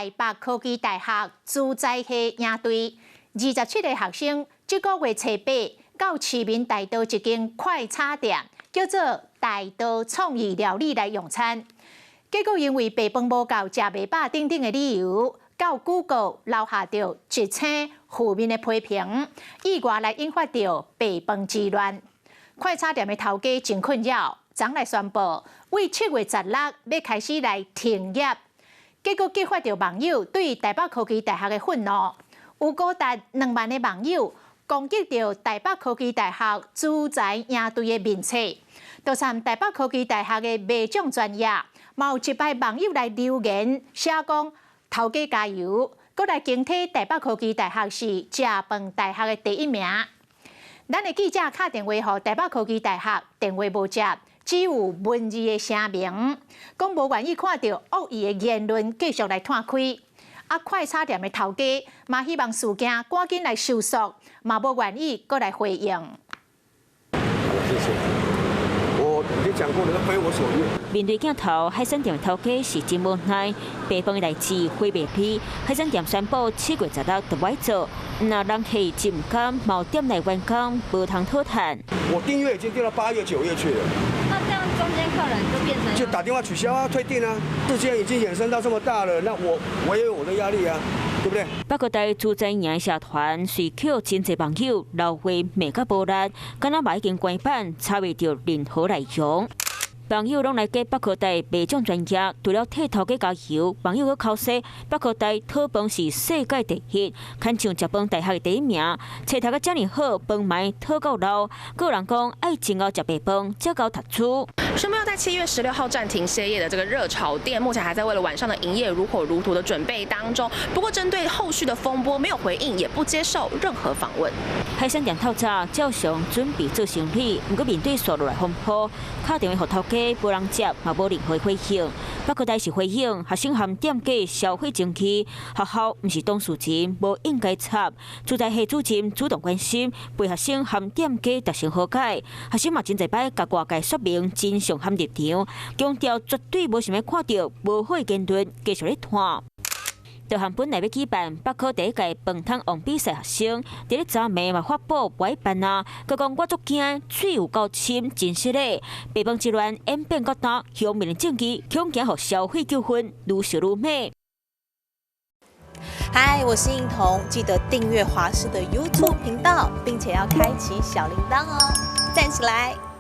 台北科技大學資材系營隊27個學生，這個月初八到市民大道一間快炒店，叫做大道創意料理來用餐，結果因為白飯無夠、食袂飽等等的理由，到 Google 留下著一星負面的批評，意外來引發著白飯之亂。快炒店的頭家真困擾，昨來宣布，為7月16欲開始來停業，結果激發著網友對台北科技大學的憤怒，有高達2萬个網友攻擊著台北科技大學資材營隊的面冊，就參台北科技大學的賣獎專頁，嘛有一排網友來留言寫講頭家加油，閣來堅提台北科技大學是食飯大學的第一名。咱的記者敲電話予台北科技大學，電話無接，只有文字的聲明，講無願意看著惡意的言論繼續來湠開。啊，快炒店的頭家嘛希望事件趕緊來收束，嘛無願意閣來回應。謝謝。我已經講過了，非我所願。面對鏡頭，海鮮店頭家是真無奈，白飯的代誌回袂去。海鮮店宣布7月16就無愛做，若人客真毋甘，嘛有店內員工無通討趁。我訂閱已經訂到8月9月去了。那這樣中間客人就變成就打電話取消啊，退訂啊。事件已經衍生到這麼大了，那我也有我的壓力啊，對不對？北科大資材營社團隨口真濟網友留話罵甲無力，敢若嘛已經關板，查袂著任何內容。網友攏來給北科大賣獎專頁，除了替頭家加油，網友閣口說北科大討飯是世界第一，牽像食飯大學的第一名，冊讀甲遮爾好，飯嘛討夠老。閣有人講愛真𠢕食白飯，才夠讀書。宣布要在7月16號暫停歇業的這個熱炒店，目前還在為了晚上的營業如火如荼的準備當中。不過，針對後續的風波，沒有回應，也不接受任何訪問。海鮮店透早照常準備做生理，毋過面對紲落來風波，敲電話予頭家無人接，嘛無任何回應。北科大是回應，學生和店家消費爭議，學校毋是當事人，無應該插。資材系主任主動關心，陪學生和店家達成和解。學生嘛真濟擺共外界說明真相和立場，強調絕對無想欲看著無好的言論繼續咧傳。就和本來欲舉辦北科第一屆飯桶王比賽學生，佇咧昨暝嘛發布無愛辦啊，閣講我足驚水有夠深，真實的白飯之亂演變到今，鄉民的證據恐驚予消費糾紛愈燒愈猛。嗨，我是應彤，記得訂閱華視的 YouTube 頻道，並且要開啟小鈴鐺哦，讚起來！